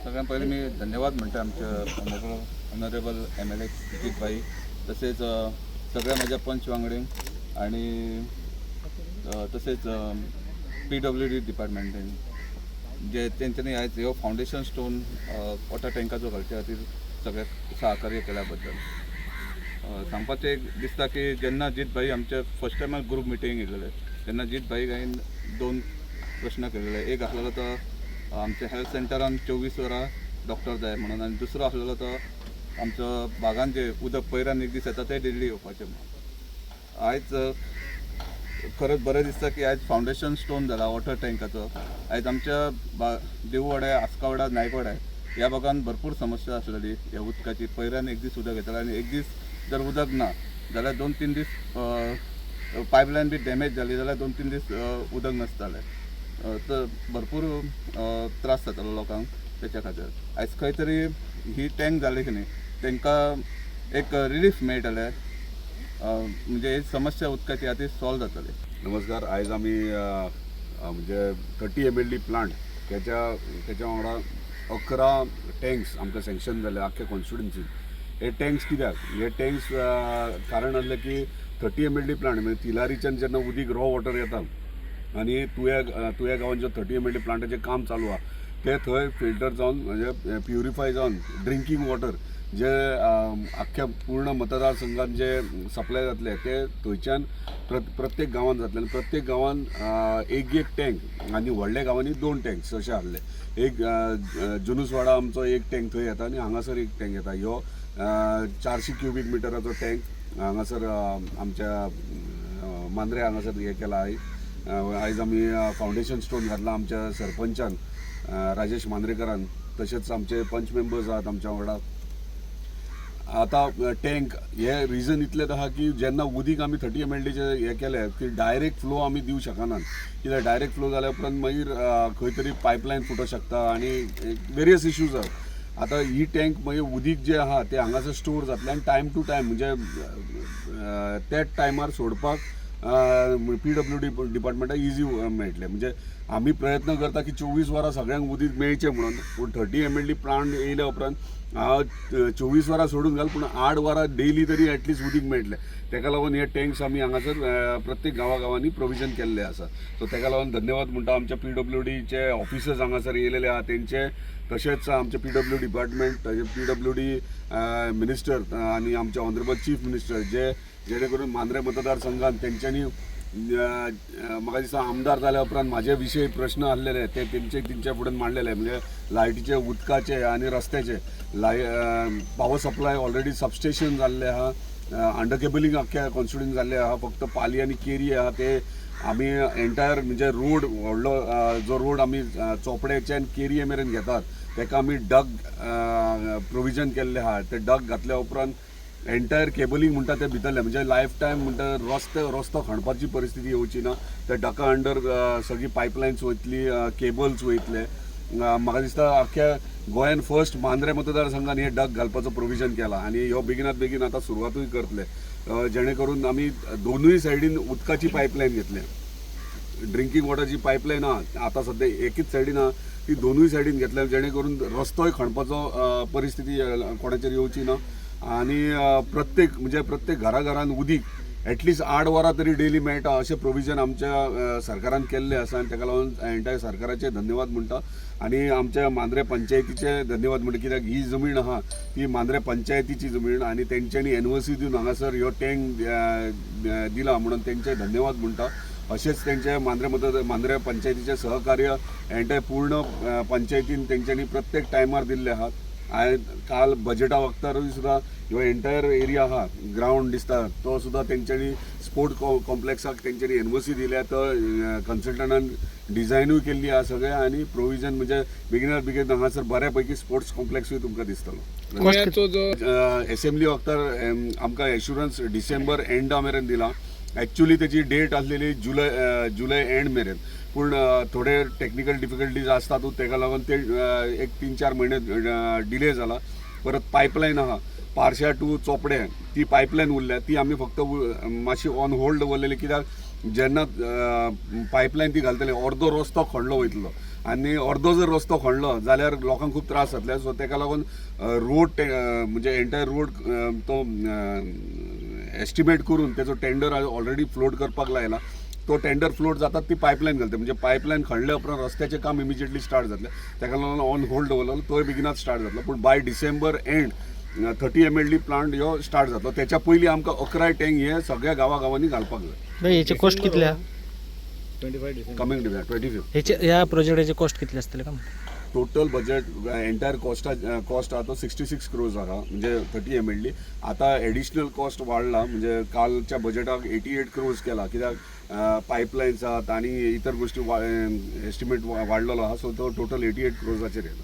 सगळ्यात पयलीं मी धन्यवाद म्हणटा आमच्या ऑनरेबल एमएलए जित भाई, तसेच सगळ्या माझ्या पंच वांगडींक आणि तसेच पीडब्ल्यूडी डिपार्टमेंटान जे तेंच्यांनी आयज ह्यो फावंडेशन स्टोन वॉटर टँकाचो घालचे खातीर सगळ्याक सहकार्य केल्या बद्दल. सांगपाचें एक दिसता की जेन्ना जीत भाई आमच्या फर्स्ट टायमाक ग्रूप मिटींग येयलेले तेन्ना जीत भाई हांवें दोन प्रश्न केलेले. एक आसलेलो तो आमच्या हेल्थ सेंटरान 24 वरां डॉक्टर जाय म्हणून आनी दुसरो आसलेलो तो आमचो बागान जे उदक पयरान एक दीस येता तें डेली येवपाचें म्हणून. आयज खरेंच बरें दिसता की आयज फावंडेशन स्टोन जाला वॉटर टँकाचो. आयज आमच्या बा देववाड्या, आस्कावाडा, नायकवाड्या ह्या भागान भरपूर समस्या आसलेली ह्या उदकाची. पयरान एक दीस उदक येतालें आनी एक दीस जर उदक ना जाल्यार 2-3 दीस पायपलायन बी डॅमेज जाली जाल्यार 2-3 दीस उदक नासतालें. तर भरपूर त्रास जातालो लोकांक. तेच्या खातीर आयज खंय तरी ही टँक जाली की न्ही तांकां एक रिलीफ मेळटलें, म्हणजे ही समस्या उदकाची आहा ती सॉल्व जातली. नमस्कार. आयज आमी अ, अ, म्हणजे 30 एमएलडी प्लांट त्याच्या वांगडा 11 टँक्स आमकां सँक्शन जाले आख्ख्या कॉन्स्टिट्युन्सीन. हे टँक्स कित्याक? हे टँक्स कारण आसलें की 30 एमएलडी प्लांट म्हणजे तिलारीच्यान जेन्ना उदीक रॉ वॉटर येता आनी तुया गांवांत जो 30 एमएलडी प्लांटाचें काम चालू आहा तें थंय फिल्टर जावन, म्हणजे प्युरिफाय जावन ड्रिंकींग वॉटर जे आख्ख्या पूर्ण मतदारसंघात जे सप्लाय जातले ते थंयच्यान प्रत्येक गांवांत जातले आनी प्रत्येक गांवांत एक एक टँक आनी व्हडल्या गांवांनी दोन टँक्स अशे आहले. एक जुनुसवाडा आमचो एक टँक थंय येता आनी हांगासर एक टँक येता. ह्यो 400 क्युबीक मिटराचो टँक हांगासर आमच्या मांद्रे हांगासर हें केला. आयज आयज आमी फावंडेशन स्टोन घातला आमच्या सरपंचान राजेश मांद्रेकरान, तशेंच आमचे पंच मेंबर्स आहात आमच्या वांगडा. आतां टँक हे रिजन इतलेंच आहा की जेन्ना उदीक आमी 30 एमएलडीचे हे केले की डायरेक्ट फ्लो आमी दिवं शकनात, कित्याक डायरेक्ट फ्लो जाल्या उपरांत मागीर खंय तरी पायपलायन फुटोंक शकता आनी वेरियस इश्यूज आहा. आतां ही टँक मागीर उदीक जें आहा तें हांगासर स्टोर जातलें आनी टायम टू टायम, म्हणजे त्याच टायमार सोडपाक पीडब्ल्यूडी डिपार्टमेंटाक इजी मेळटलें. म्हणजे आमी प्रयत्न करता की 24 वरां सगळ्यांक उदीक मेळचें म्हणून, पूण 30 एमएलडी प्लांट येयल्या उपरांत 24 वरां सोडून घाल, पूण 8 वरां डेली तरी एटलिस्ट उदीक मेळटलें. तेका लागून हे टँक्स आमी हांगासर प्रत्येक गांवागांवांनी प्रोविजन केल्ले आसा. सो तेका लागून धन्यवाद म्हणटा आमच्या पीडब्ल्यूडीचे ऑफिसर्स हांगासर येयलेले आहा तेंचे, तशेंच आमचे पीडब्ल्यू डिपार्टमेंट, तशें पीडब्ल्यूडी मिनिस्टर आनी आमचे ऑनरेबल चीफ मिनिस्टर, जे जेणे करून मांद्रे मतदारसंघात तेंच्यांनी म्हाका दिसता आमदार जाल्या उपरांत म्हाजे विशय प्रश्न आसलेले ते तेंचे तेंच्या फुडें मांडलेले, म्हणजे लायटीचे, उदकाचे आनी रस्त्याचे. लाय पावर सप्लाय ऑलरेडी सबस्टेशन जाल्लें आहा, अंडर केबलिंग आख्ख्या कॉन्स्टिट्युन्सीन जाल्लें आहा. फक्त पाली आनी केरी आहा ते आमी एंटायर म्हणजे रोड व्हडलो जो रोड आमी चोपड्याच्यान केरये मेरेन घेतात तेका आमी डक प्रोविजन केल्लें आहा. ते डक घातल्या उपरांत एंटायर केबलिंग म्हणटा ते भितरलें, म्हणजे लायफ टायम म्हणटा रस्ते रस्तो खणपाची परिस्थिती येवची ना. त्या डका अंडर सगळी पायपलायन्स वयतली, केबल्स वयतले. म्हाका दिसता आख्ख्या गोंयान फर्स्ट मांद्रे मतदारसंघान हे डक घालपाचो प्रोविजन केला आनी ह्यो बेगिनात बेगीन आतां सुरवातूय करतले, जेणे करून आमी दोनूय सायडीन उदकाची पायपलायन घेतले. ड्रिंकींग वॉटरची पायपलायन आहा आतां सद्या एकीच सायडीन आहा, ती दोनूय सायडीन घेतल्या जेणे करून रस्तोय खणपाचो परिस्थिती कोणाचेर येवची ना आनी प्रत्येक म्हणजे प्रत्येक घरा घरान उदीक एटलिस्ट 8 वरां तरी डेली मेळटा अशें प्रोविजन आमच्या सरकारान केल्लें आसा. आनी ताका लागून एंटायर सरकाराचे धन्यवाद म्हणटा आनी आमच्या मांद्रे पंचायतीचे धन्यवाद म्हणटा, कित्याक ही जमीन आहा ती मांद्रे पंचायतीची जमीन आनी तेंच्यांनी एनओसी दिवन हांगासर ह्यो टँक दिला म्हणून तेंचे धन्यवाद म्हणटा. अशेंच तेंचे मांद्रे मतदार मांद्रे पंचायतीचे सहकार्य एंटायर पूर्ण पंचायतीन तेंच्यांनी प्रत्येक टायमार दिल्ले आहात. हांवें काल बजेटा वखतारूय सुद्दां ह्यो एंटायर एरिया आहा, ग्रावंड दिसता, तो सुद्दां तेंच्यांनी स्पोर्ट कॉम्प्लेक्साक तेंच्यांनी एनओसी दिल्या. तो कन्सल्टंटान डिझायनूय केल्ली आहा सगळें आनी प्रोविजन म्हणजे बेगिनात बेगीन हांगासर बऱ्या पैकी स्पोर्ट्स कॉम्प्लेक्सूय तुमकां दिसतलो. गोंयाचो जो एसेंब्ली वखतार आमकां एश्युरन्स डिसेंबर एंडा मेरेन दिला. एक्चुली तेची डेट आसलेली जुलय एंड मेरेन, पूण थोडे टेक्निकल डिफिकल्टीज आसतातूच, तेका लागून ते एक 3-4 म्हयने डिले जाला. परत पायपलायन आहा पारशा टू चोपडे, ती पायपलायन उरल्या, ती आमी फक्त मातशी ऑन होल्ड दवरलेली, कित्याक जेन्ना पायपलायन ती घालतले अर्दो रस्तो खणलो वयतलो. आनी अर्दो जर रस्तो खणलो जाल्यार लोकांक खूब त्रास जातले. सो तेका लागून रोड म्हणजे एंटायर रोड तो एस्टिमेट करून तेजो टेंडर ऑलरेडी फ्लोट करपाक लायला. तो टेंडर फ्लोट जातात ती पायपलायन घालता, म्हणजे पायपलायन खणल्या उपरांत रस्त्याचें काम इमिजिएटली स्टार्ट जातलें. तेका लागून ऑन होल्ड दवरलो, तोय बेगिनात स्टार्ट जातलो. पूण by December end 30 MLD plant ह्यो स्टार्ट जातलो. त्याच्या पयलीं आमकां 11 टँक हे सगळ्या गांवागांवांनी घालपाक जाय. बाई, हेची कॉस्ट कितली आहा? कमींग 25. हेचे ह्या प्रोजेक्टाची कॉस्ट कितली आसतली का? टोटल बजेट एंटायर कॉस्ट आहा तो 66 क्रोर्स आहा, म्हणजे 30 एमएलडी. आता एडिशनल कॉस्ट वाडला, म्हणजे कालच्या बजेटाक 88 क्रोर्स केला, कित्याक पायपलायन्स आहात आनी इतर गोष्टी एस्टिमेट वाडलेलो आहा. सो तो टोटल 88 क्रोर्साचेर येयला.